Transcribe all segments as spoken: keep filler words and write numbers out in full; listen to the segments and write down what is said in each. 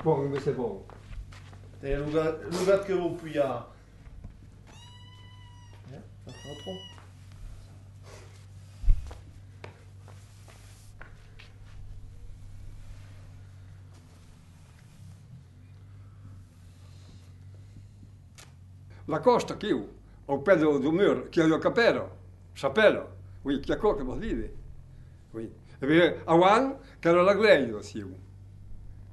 Bon, mais c'est bon. Tè, lo gat, lo gat que vau pujar. Eh, ça fait trop. La còsta, aquiu, au pè dau, dau mur, qu'i a ua capèla, chapèla, oui, qu'i a aquò que vòs díder. Oui. E ben, avant, qu'èra la glèisa, aciu.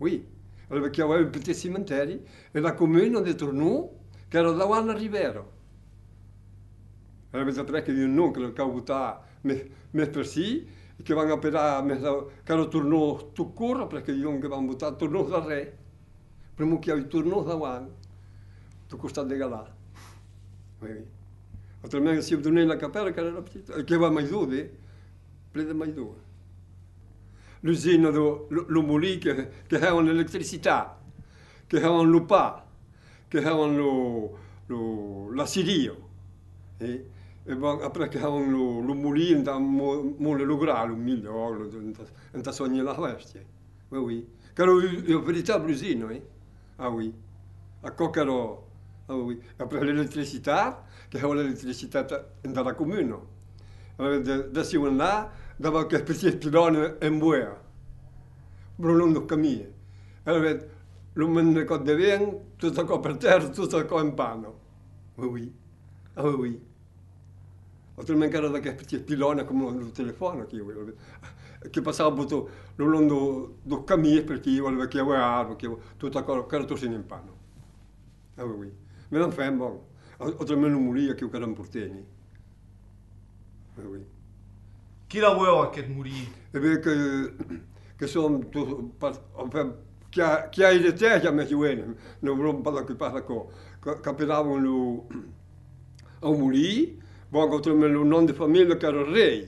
Oui. Alavetz qu'i avè un petit cimentèri, e la comuna de Tornon, qu'èra davant la ribèra. Alavetz après que diguèron non, que le cau botar mès, mès per ci, e que van aperar mès, qu'èra Tornon tot cort, après que diguèron que van botar Tornon darrèr. Pr'amor qu'i a un Tornon davant, tot costat de Galà. Oui, oui. Autrament, si donèi la capèla, qu'èra la petita, e que va mai dode, plen de mai dode. L'usina, lo, lo, lo molin que, que hèvan l'electricitat, que hèvan lo pan, que hèvan lo, lo, la ciria. E, e bon, après que hèvan lo, lo molin entà mo-, mòler lo gran, lo milhor, lo, entà, entà sonhar las bèstias. Oui, oui. Qu'èra ua, ua veritable usina, eh? Ah oui. Aquò qu'èra, ah oui. Après l'electricitat, que hèva l'electricitat entà la comuna. Alavetz de, d'aciu enlà, davant aqueles petits pilònes en boèa, lo long deus camins. Alavetz, lo mens de còp de vent, tot aquò per tèrra, tot aquò en pana. Oui, oui. Ah oui, oui. Autrament qu'èra d'aqueles petits pilònes coma lo, lo telefòn aquí, oui, que passava tot lo long deus, deus camins, perque i avè, que i avè arbres, que tot aquò, qu'èra tot en pana. Ah oui, oui. Mais enfin, bon, au-, autrament lo molin, aquiu qu'èra important, eh. Oui, oui. Qui l'aviá aqueth molin? E ben que, que son, tot, pas, enfin, qui a, qui a eretèt ja mès joenes, ne volon pas ocupar d'aquò. Qu'a-, qu'apelavan lo, au molin, bon, autrament lo nom de familha qu'èra Rei.